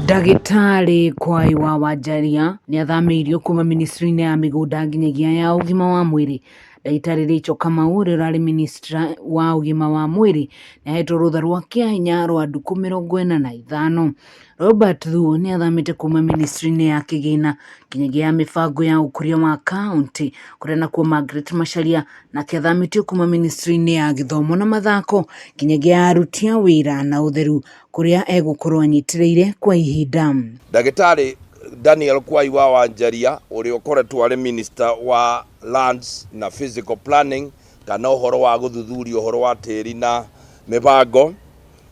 Ndagĩtarĩ Kwai wa Wanjaria nĩathamĩirio kuma ministry-inĩ ya mĩgũnda nginyagia ya ũgima wa mwĩrĩ. Ndagĩtarĩ Rachel Kamau ũrĩa ũrarĩ minister wa ũgima wa mwĩrĩ nĩahetwo rũtha rwa kĩahinya rwa ndukũ 45. Robert Thuo nĩathamĩte kuma ministry-inĩ ya kĩgĩna nginyagia ya mĩbango ya ũkũria wa kaunti kũrĩa nakuo Margaret Macharia nake athamĩtio kuma ministry-inĩ ya gĩthomo na mathako nginyagia ya aruti a wĩra na ũtheru kũrĩa egũkorwo anyitĩrĩire kwa ihinda. Ndagĩtarĩ Daniel Kwai wa Wanjaria ũrĩa ũkoretwo arĩ minister wa lands na physical planning kana ũhoro wa gũthuthuria ũhoro wa tĩri na mĩbango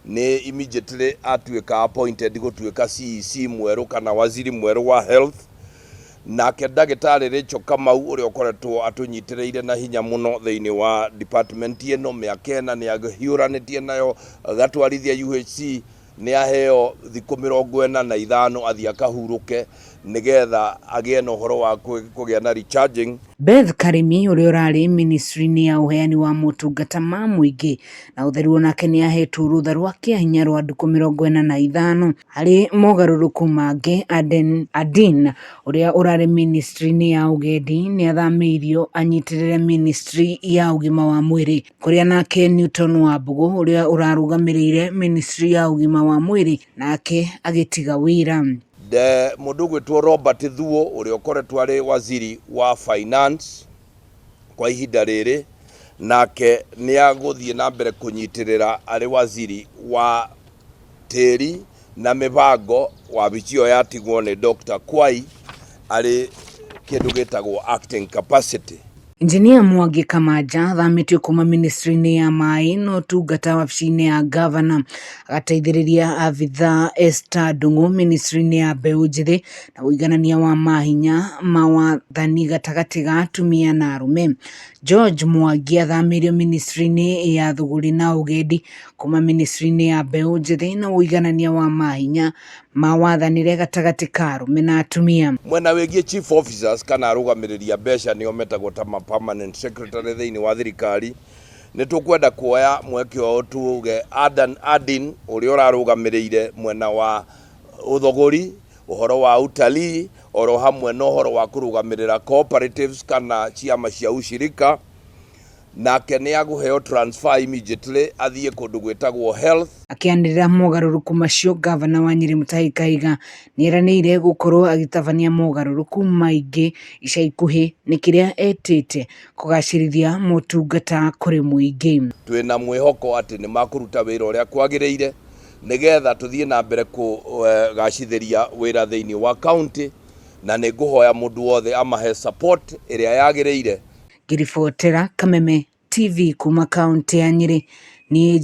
nĩ immediately atuĩka appointed gũtuĩka CEC mwerũ kana waziri mwerũ wa health. Nake ndagĩtarĩ Rachel Kamau ũrĩa ũkoretwo atũnyitĩrĩire na hinya mũno thĩinĩ wa department ĩno mĩaka 4 nĩ ahiũranĩtie nayo agatwarithia UHC, nĩ aheo thikũ 45 athiĩ akahurũke nĩgetha agĩe na ũhoro wa kũgĩa na recharging. Beth Karimi ũrĩa ũrarĩ ministry-inĩ ya ũheani wa motungata ma mũingĩ na ũtheru onake nĩ ahetwo rũtha rwa kĩahinya rwa ndukũ 45. Harĩ mogarũrũku mangĩ, Aden Adin ũrĩa ũrarĩ ministry-inĩ ya ũgendi nĩ athamĩirio anyitĩrĩre ministry ya ũgima wa mwĩrĩ kũrĩa nake Newton Wambũgũ ũrĩa ũrarũgamĩrĩire ministry ya ũgima wa mwĩrĩ nake agĩtiga wĩra. Mũndũ ũgwĩtwo Robert Thuo ũrĩa ũkoretwo arĩ waziri wa finance kwa ihinda rĩrĩ nake nĩ agũthiĩ na mbere kũnyitĩrĩra arĩ waziri wa tĩri na mĩbango wabici ĩyo yatigwo nĩ Dr. Kwai arĩ kĩndũ gĩtagwo acting capacity. Engineer Mwangi Kamaja athamĩtio kuma ministry-inĩ ya maĩ na ũtungata wabici-inĩ ya gavana agateithĩrĩria abithaa Esther Ndung'u ministry-inĩ ya mbeũ njĩthĩ na ũiganania wa mahinya ma wathani gatagatĩ ga atumia na arũme. George Mwangi athamĩirio ministry-inĩ ya thũgũrĩ na ũgendi kuma ministry-inĩ ya mbeũ njĩthĩ na ũiganania wa mahinya ma wathanĩre gatagatĩ ka arũme na atumia. Mwena wĩgiĩ chief officers kana arũgamĩrĩri a mbeca nĩo metagwo ta ma permanent secretary thĩinĩ wa thirikari, nĩ tũkwenda kuoya mweke ũyũ tuge Adan Adin ũrĩa ũrarũgamĩrĩire mwena wa ũthogori, ũhoro wa utalii oro hamwe na ũhoro wa kũrũgamĩrĩra cooperatives kana ciama cia ushirika, nake nĩ agũheo transfer immediately athiĩ kũndũ gwĩtagwo health. Akĩanĩrĩra mogarũrũku macio, gavana wa Nyĩrĩ Mutahi Kahiga nĩeranĩire gũkorwo agĩtabania mogarũrũku maingĩ ica ikuhĩ nĩ kĩrĩa etĩte kũgacĩrithia motungata kũrĩ mũingĩ. Twĩna mwĩhoko atĩ nĩ makũruta wĩra ũrĩa kwagĩrĩire nĩgetha tũthiĩ na mbere kũgacithĩria wĩra thĩinĩ wa county, na nĩ ngũhoya mũndũ wothe amahe support ĩrĩa yagĩrĩire. Ngĩribotera Kameme TV kuma kaunti ya Nyĩrĩ, niĩ.